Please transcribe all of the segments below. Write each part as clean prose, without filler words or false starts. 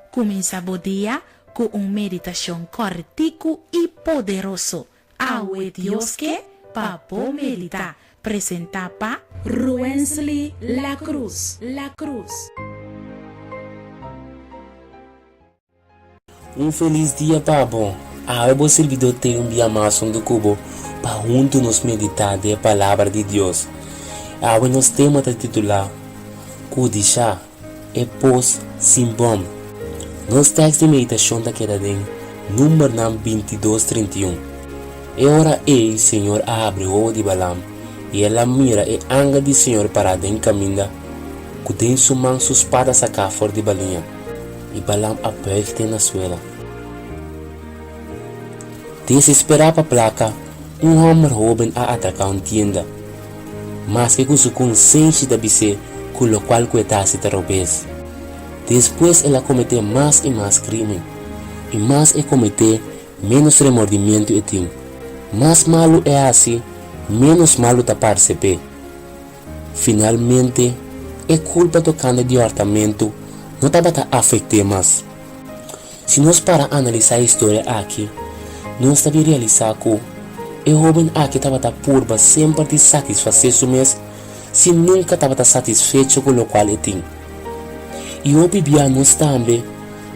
Kuminsá bo dia ku un meditashon kòrtiku i poderoso. Awe Dios ke pa bo meditá. Presentá pa Ruensly La Cruz. La Cruz. Un felis dia pa bo! Awe bo sirbidó ten un bia mas huntu ku bo pa huntu nos meditá den e Palabra di Dios. Awe nos tema ta titulá, Kudishá e Pos Sin Bòm. Nos tèks di meditashon ta keda den Numbernan 22, 31. E ora ei Señor a habri wowo di Balaam, i el a mira e angel di Señor pará den kaminda ku den su man su spada saká for di baliña. I Balaam a buig te na suela. Desesperá pa plaka, un hòmber hóben a atraká un tienda. Maske ku su konsenshi ta bis'é ku lokual ku e ta hasi ta robes. Despues el a kometé mas i mas krímen. I mas e kometé, ménos remordimentu e tin. Mas malu e hasi, ménos malu ta parse p'e. Finalmente, e kulpa tokante di hòrtamentu no tabata afekt'é mas. Si nos para analisá e historia aki, nos ta bin realisá ku e hóben aki tabata purba semper di satisfasé su mes sin nunka tabata satisfecho ku lokual e tin. I hopi bia nos tambe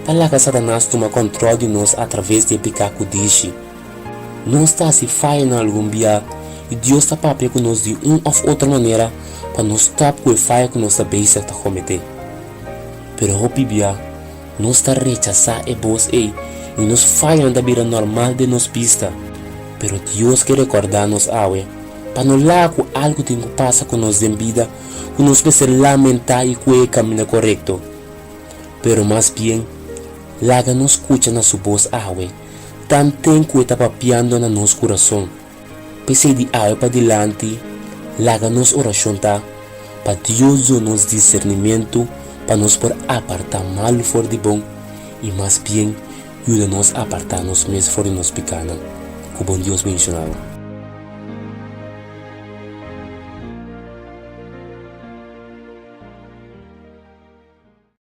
ta laga Satanas tuma kòntròl di nos atraves di e piká ku dishi. Nos ta hasi fayanan algun bia i Dios ta papia ku nos di un òf otro manera pa nos stòp ku e faya ku nos ta bezig ta kometé. Pero hopi bia nos ta rechasá e bos ei i nos fayanan ta bira normal den nos bista. Pero Dios ke rekordá nos awe pa no laga ku algu tin ku pasa ku nos den bida ku nos mester lamentá i kue e kaminda korekto. Pero mas bien, laga nos skucha na su bos awe. Tanten ku e ta papiando na nos kurason. P'esei di awe padilanti, laga nos orashon ta pa Dios duna nos disernimentu pa nos por apartá malu for di bon i mas bien yuda nos apartá nos mes for di nos pikánan. Ku bon Dios benshoná bo.